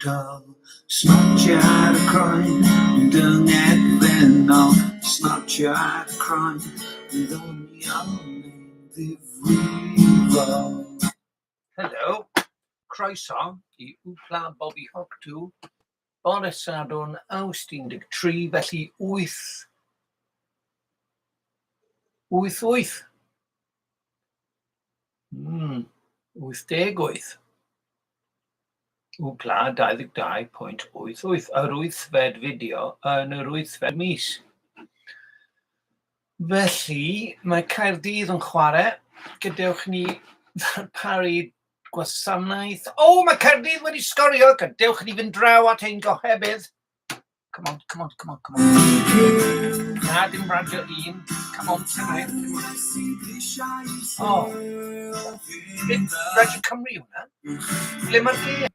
gnawdol. Smotio ar y croen, yn dyngedfennol. Smotio ar y croen, yn ddoniol neu'n ddifrifol. Helo, croeso i Wpla Bobby Hoctw, bore Sadwrn, Awst 13, felly 8, 8, 8. 88. Wpla 22.88, yr wythfed fideo yn yr wythfed mis. Felly, mae Caerdydd yn chwarae. Gadewch ni ddarparu gwasanaeth. O, mae Caerdydd wedi sgorio! Gadewch ni fynd draw at ein gohebydd. Come on, come on, come on, come on. Na, dim Radio 1. Come on, come on. Oh. Dim Radio Cymru yw hwnna. Ble mae'r gêm?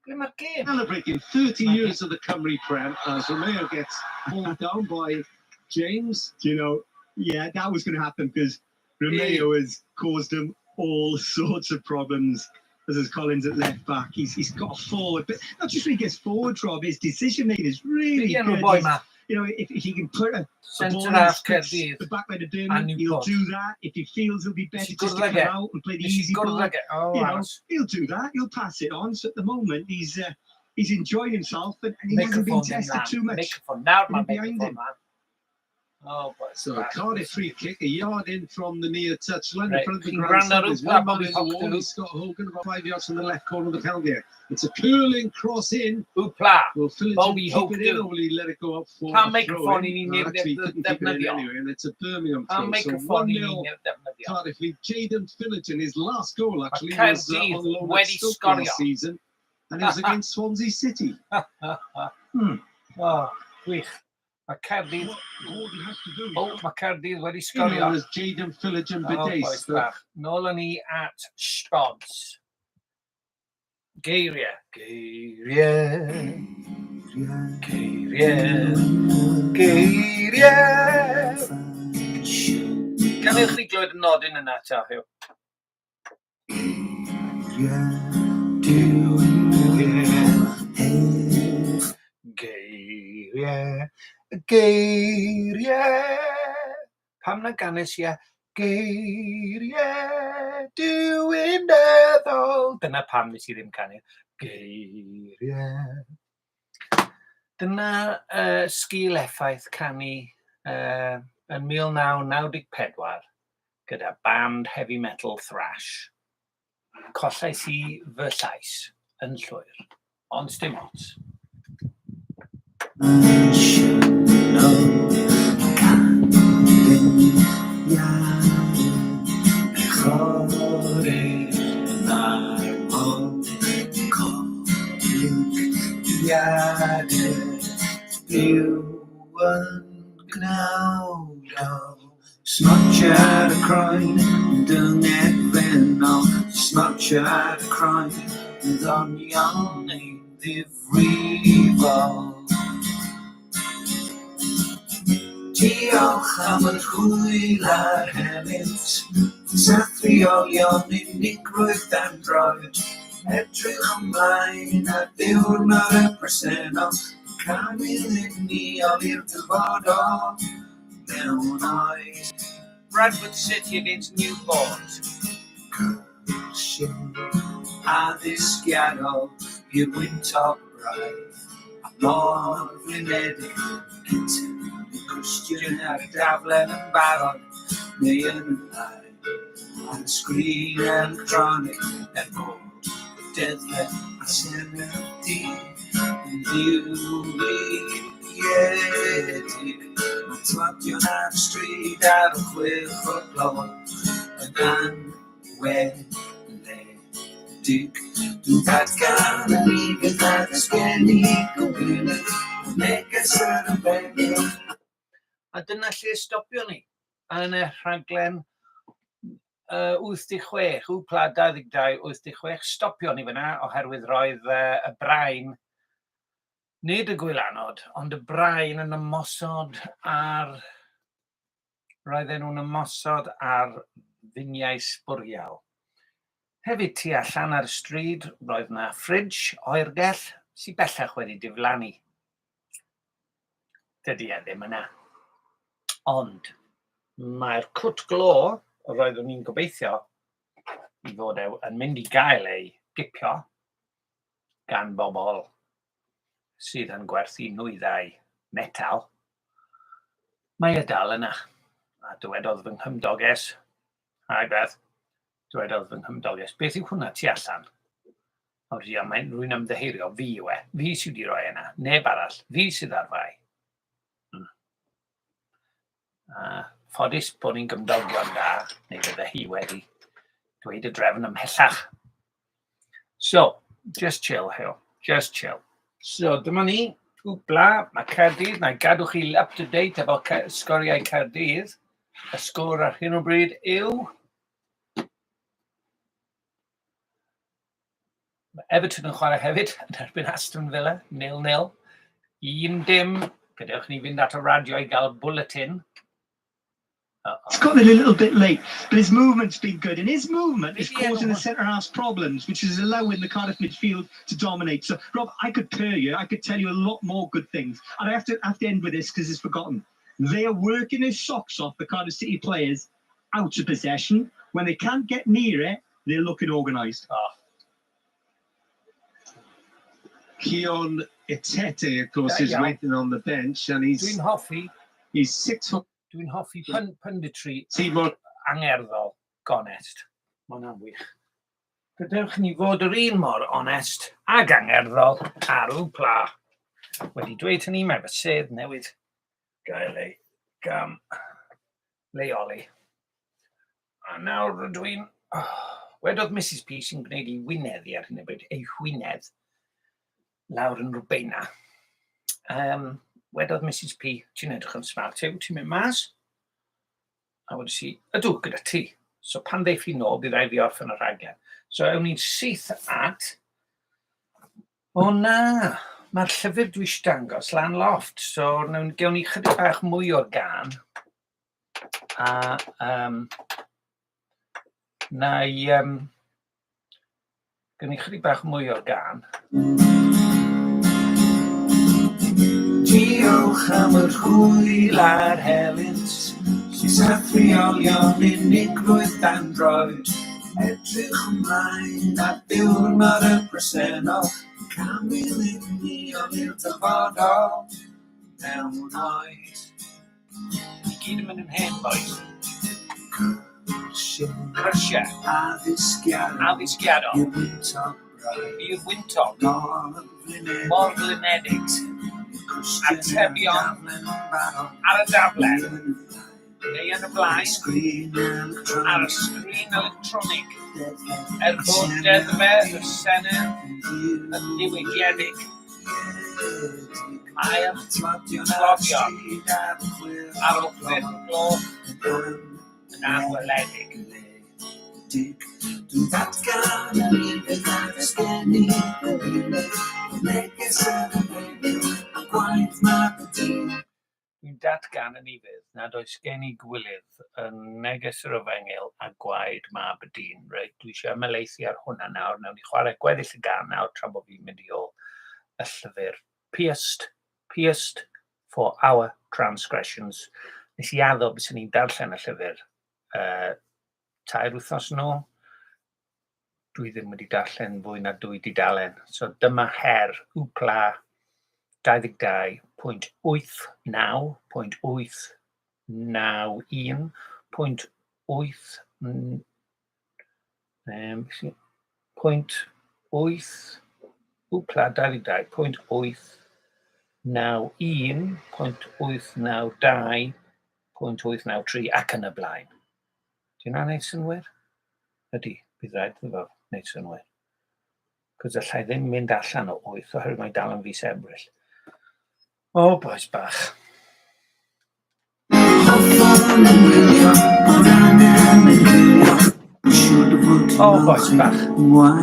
Ble mae'r gêm? Celebrating 30 years of the Cymru Prem as Romeo gets pulled down by James. Do you know, yeah, that was going to happen because Romeo has caused them all sorts of problems. As is Collins at left back, he's got forward, but not just when he gets forward, Rob, his decision making is really Be good. enw boi He's- ma? If he can put a ball Centre in half the, Caerdydd. the back line of A Birmingham, he'll Newport. do that. If he feels it'll be better Is he just to good come leg it? out and play the Nes i easy gwrdd ball, ag e. O, aros. he'll do that. He'll pass it on. So at the moment, he's enjoying himself and he hasn't been Meicroffon ddim tested lan. too much. Meicroffon. Nawr mae Behind meicroffon him. lan. Oh, boys. So a Cardiff free kick, a yard in from the near touchline Right, in front of the chi'n gwrando grandstand. ar There's Wpla one man Bobby in the wall, Hoctw. he's Scott Hogan, about 5 yards from the left corner of the penalty area. It's a curling cross in. Wpla. Will Phillips Bobby keep it in Hoctw. or will he let it go up for Pa a throw meicroffon in? i ni'n No, actually, he couldn't keep it in defnyddio? anyway, and it's a Birmingham Pa throw. So meicroffon i 1-0 ni'n defnyddio? Cardiff lead. Jaden Philogene, his last goal actually was Caerdydd on loan at wedi Stoke sgorio. last season, and it was against Swansea City. Oh, gwych. Mae Caerdydd... All he has to do O, mae Caerdydd wedi you sgorio. was Jaden Philogene O, boys Bidace. bach. Nôl â ni at Sbods. Geiriau. Geiriau. Geiriau. Geiriau. Gan i chi glywed y nodyn yna ta, Huw? Geiriau diwinedd. Geiriau. Geiriau. Pam na ganes i e? Geiriau diwinyddol. Dyna pam nes i ddim canu. Geiriau. Dyna sgil effaith canu yn 1994 gyda band heavy metal thrash. Collais i fy llais yn llwyr, ond dim ots. National canlyniadau echoredd arfon golygiadau byw yn gnawdol. Smotio ar y croen, dyngedfennol. Smotio ar y croen, yn ddoniol neu'n ddifrifol. Diolch am yr hwyl a'r helynt, sathru olion unigrwydd dan droed. Edrych ymlaen ar ddiwrnod y presennol, camu'n union i'r dyfodol mewn oes. Bradford City against Newport. Cyrsiau addysgiadol i'r wyntog braidd, a mor flinedig cyntaf y cwestiwn ar y daflen yn barod neu yn y blaen ar y sgrin electronig er bod deddfau a senedd yn ddiwygiedig. Mae tlodion ar y stryd ar y 6 o'r gloch yn anweledig. Dwi'n datgan y fydd addysg gen i gywilydd, neges yr efengyl. A dyna lle stopio ni yn y rhaglen 86, Wpla 22 86, stopio ni fyna oherwydd roedd y brain, nid y gwylanod, ond y brain yn ymosod ar, roedden nhw'n ymosod ar finiau sbwriel. Hefyd tu allan ar y stryd roedd 'na fridge, oergell, sydd bellach wedi diflannu. Dydy e ddim yna. Ond mae'r cwt glo roeddwn i'n gobeithio i fod e yn mynd i gael ei gipio gan bobl sydd yn gwerthu nwyddau metal, mae e dal yna. A dywedodd fy nghymdoges, "Hi Beth," dywedodd fy nghymdoges, "beth yw hwnna tu allan?" A wedi, "Mae'n rwy'n ymddiheurio, fi yw e, fi sydd wedi rhoi yna, neb arall, fi sydd ar fai." A ffodus bod ni'n gymdogion da, neu bydde hi wedi dweud y drefn ymhellach. So, just chill, Hugh, just chill. So, dyma ni, wpla, mae Caerdydd, na i gadw chi up to date efo sgoriau Caerdydd. Y sgôr ar hyn o bryd yw Mae Everton yn chwarae hefyd yn erbyn Aston Villa, 0-0. 1-0. Gadewch ni fynd at y radio i gael bulletin. It's got in a little bit late, but his movement's been good, and his movement is causing the centre halves problems, which is allowing the Cardiff midfield to dominate. So, Rob, I could purr you, I could tell you a lot more good things, and I have to end with this because it's forgotten. They are working their socks off, the Cardiff City players, out of possession. When they can't get near it, they're looking organised. Oh. Kion Etete, of course, is waiting on the bench, and he's Dwi'n hoffi. He's 6 foot. Dwi'n hoffi punditry Seymour angerddol, gonest. Mae hwnna'n wych. Gadewch ni fod yr un mor onest ag angerddol ar Wpla. Wedi dweud hynny, mae fy sedd newydd gael ei gam leoli. A nawr rydw i'n... Oh, wedodd Mrs P sy'n gwneud ei wynedd i ar hyn o bryd, ei hwynedd, lawr yn Rwbeina. Wedodd Mrs P, "Ti'n edrych yn smart, yw, ti'n mynd mas?" A wedes i, "Ydw, gyda ti." So pan ddeith hi nôl, bydd rhaid fi orffen y rhaglen. So ewn ni'n syth at... O na, mae'r llyfr dwi eisiau dangos lan lofft. So nawn, gewn ni chydig bach mwy o'r gân. A na i... Gewn ni chydig bach mwy o'r gân. Diolch am yr hwyl a'r helynt sy'n sathru olion unigrwydd dan droed. Edrych ymlaen at ddiwrnod y presennol, camu union i'r dyfodol mewn oed. Ni gyd yn mynd yn hen, boys. Cyrsiau. Cyrsiau. Addysgiadol. Addysgiadol. I'r wyntog braidd. I'r wyntog. Mor flinedig. Mor flinedig. Atebion ar y daflen. Neu yn y blaen. Sgrin Ar y sgrin electronig. Er bod deddfau y Senedd yn ddiwygiedig. A'r tlodion ar ôl 6 o'r gloch yn anweledig. Dwi'n datgan yn ufudd nad oes gen i gywilydd, neges yr efengyl a gwaed mab y dyn. Dwi'n datgan yn ufudd nad oes gen i gywilydd yn neges yr efengyl a gwaed mab y dyn. Reit, dwi eisiau ymhelaethu ar hwnna nawr. Nawn ni chwarae gweddill y gân nawr tra bod fi'n mynd i ôl y llyfr Pierced, Pierced for Our Transgressions. Nes i addo byswn ni'n darllen y llyfr 3 wythnos yn ôl. Dwi ddim wedi darllen fwy na dwy dudalen. So dyma her Wpla 22.89.891.8 .8 Wpla 22.891.892.893 ac yn y blaen. Di hwnna'n neud synnwyr? Ydy, bydd rhaid iddo fo wneud synnwyr. Cos allai ddim mynd allan o 8 oherwydd mae dal yn fis Ebrill. O, bois bach. Hoffwn ymwylio bod angen ymwylio. Siŵr dy fod ti'n O, bois bach.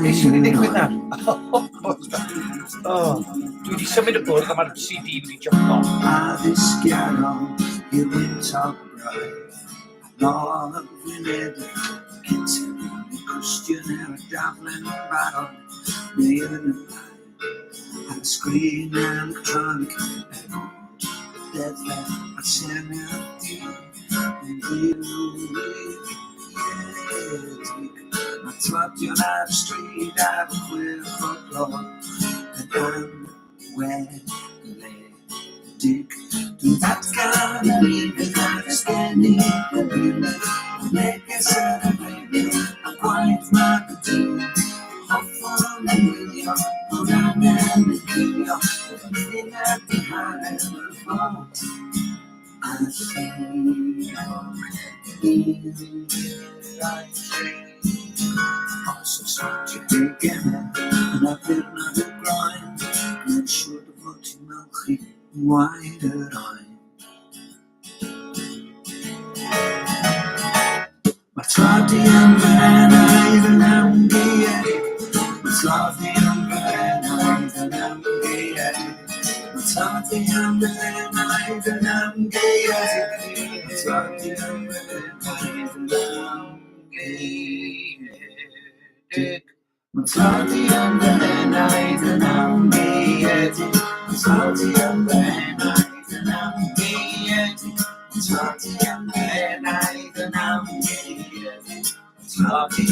Beth sydd wedi digwydd nawr? O, bois bach. O, dwi wedi symud y bwrdd a mae'r CD wedi jumpo. Addysgiadol i'r wyntog braidd. Nôl y flinedig, cyntaf. cwestiwn ar y daflen yn barod, neu yn y blaen, ar y sgrin electronig, er bod y deddfau a'r Senedd yn ddiwygiedig. Mae tlodion ar y stryd ar y chwech o'r gloch yn anweledig. Dwi'n datgan yr ufudd ar y sgeni yn byw, neges yn y Beibl a gwaith Mab y Duw. Hoffwn ymwylio bod angen yn cilio, y ydy hanner y fod a lluog Os oes 30 gemau yn addurno dy groen, gwneud siŵr dy fod ti'n molchi ngwaed yr oen. Mae tlodi yn fy enaid yn amgaeëdig. Mae tlodi yn fy enaid yn amgaeëdig. Mae tlodi yn fy enaid yn amgaeëdig. Mae tlodi yn fy enaid yn amgaeëdig. Mae tlodi yn fy enaid yn amgaeëdig. Mae tlodi yn fy enaid yn amgaeëdig. Mae tlodi yn fy enaid yn amgaeëdig. Mae tlodi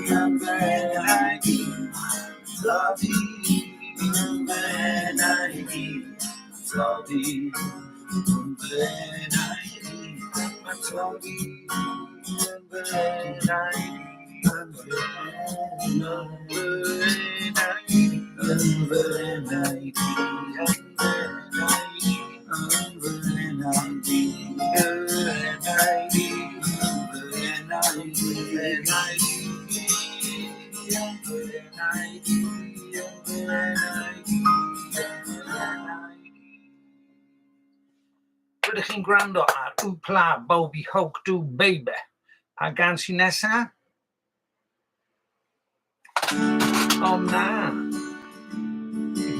yn fy enaid i. Mae tlodi yn fy enaid i. Mae tlodi yn fy enaid i. Mae tlodi yn fy enaid i. Yn fy enaid i. Yn fy enaid i. Yn fy enaid i. Yn fy enaid i. Yn fy enaid i. Yn fy enaid i. Yn fy enaid i. Yn fy enaid i. Rydych chi'n gwrando ar Wpla Bobi Hoke Do Baby. Pa gân sy'n nesa? O na!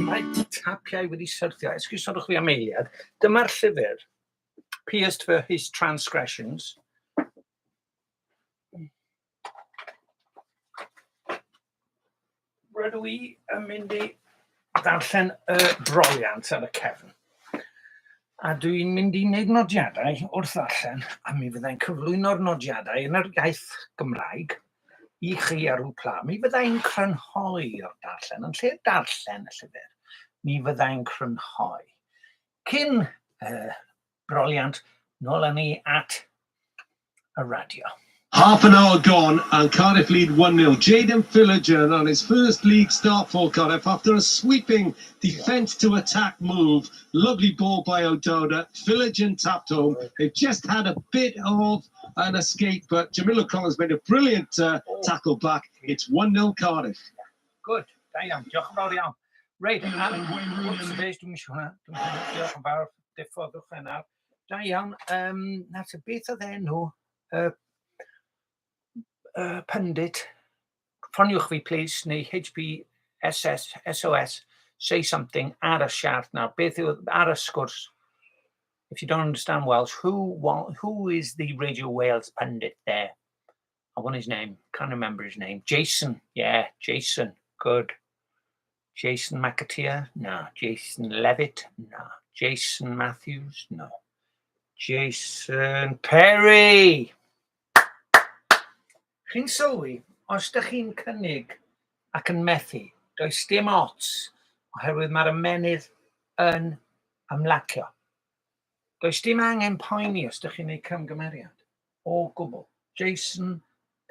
Mae tapiau wedi syrthio. Esgusodwch fi am eiliad. Dyma'r llyfr, Pierced for His Transgressions. Rydw i yn mynd i ddarllen y broliant ar y cefn. A dwi'n mynd i wneud nodiadau wrth ddarllen, a mi fyddai'n cyflwyno'r nodiadau yn yr iaith Gymraeg i chi ar Wpla. Mi fyddai'n crynhoi'r darllen, yn lle darllen y llyfr, mi fyddai'n crynhoi. Cyn broliant, nôl â ni at y radio. Half an hour gone and Cardiff lead 1-0. Jaden Philogene on his first league start for Cardiff after a sweeping defence to attack move. Lovely ball by Ododa. Philogene tapped home. They've just had a bit of an escape, but Jamilu Collins made a brilliant tackle back. It's 1-0 Cardiff. Good, da iawn, diolch yn fawr iawn. Reit, a, whoops, dwi'n eisiau hwnna. Diolch yn fawr, diffoddwch yna. Da iawn. Na te, beth oedd enw y pundit? Ffoniwch fi, please, neu HBSS, SOS, say something ar y siart nawr. Beth yw, ar y sgwrs? If you don't understand Welsh, who is the Radio Wales pundit there? I want his name. Can't remember his name. Jason. Yeah, Jason. Good. Jason McAteer? No. Jason Levitt? No. Jason Matthews? No. Jason Perry! Chi'n sylwi, os ydych chi'n cynnig ac yn methu, does dim ots, oherwydd mae'r ymennydd yn ymlacio. Does dim angen poeni os ydych chi'n gwneud camgymeriad o gwbl. Jason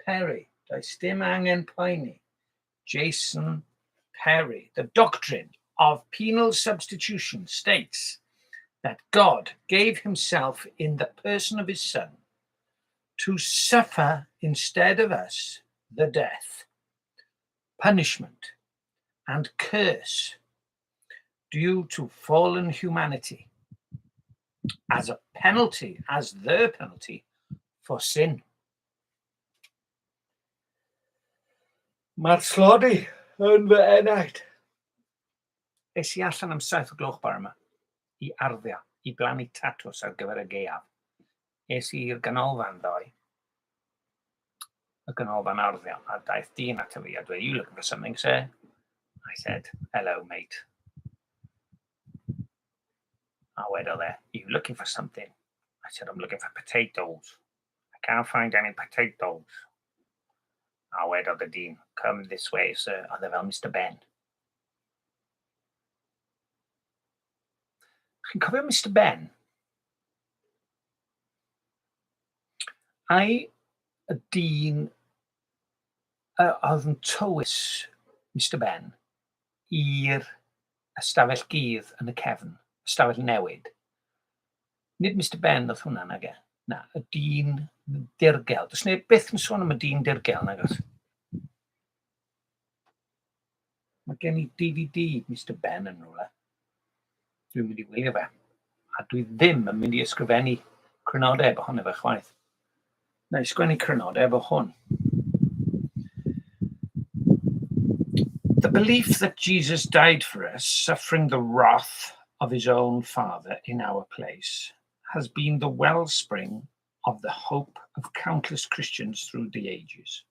Perry. Does dim angen poeni. Jason Perry. The doctrine of penal substitution states that God gave himself in the person of his Son to suffer instead of us the death, punishment, and curse due to fallen humanity as a penalty, as the penalty for sin. Mae'r tlodi yn fy enaid. Es i allan am 7 o gloch bore yma i arddio, i blannu tatws ar gyfer y gaeaf. Es i i'r ganolfan ddoe. y ganolfan arddio, a daeth dyn ato fi a dweud, "You looking for something, sir?" I said, "Hello, mate." A wedodd e, "You looking for something?" I said, "I'm looking for potatoes. I can't find any potatoes." A wedodd y dyn, "Come this way, sir." Oedd e fel Mr Ben. Chi'n cofio Mr Ben? Ai y dyn oedd yn tywys Mr Ben i'r ystafell gudd yn y cefn, ystafell newid. Nid Mr Ben oedd hwnna, nage? Na, y dyn dirgel. Does neb byth yn sôn am y dyn dirgel, nag oes? Mae gen i DVD Mr Ben yn rhywle. Dwi'n mynd i wylio fe. A dwi ddim yn mynd i ysgrifennu crynodeb ohono fe chwaith. Na i sgwennu crynodeb o hwn. The belief that Jesus died for us, suffering the wrath of his own Father in our place, has been the wellspring of the hope of countless Christians through the ages.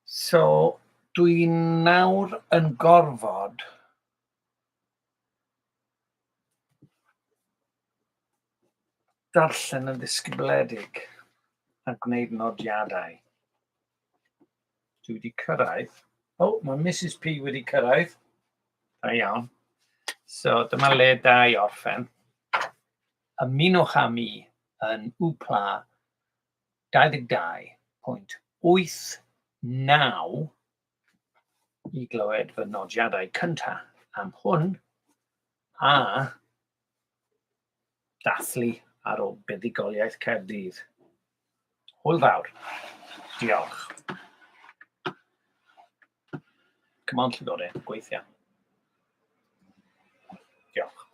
So, dwi nawr yn gorfod darllen yn ddisgybledig a gwneud nodiadau. Dwi wedi cyrraedd. O, oh, mae Mrs P wedi cyrraedd. Da iawn. So, dyma le da i orffen. Ymunwch â mi yn Wpla 22.89 i glywed fy nodiadau cyntaf am hwn a dathlu ar ôl buddugoliaeth Caerdydd. Hwyl fawr. Diolch. Come on, Llygode, gweithia. Diolch.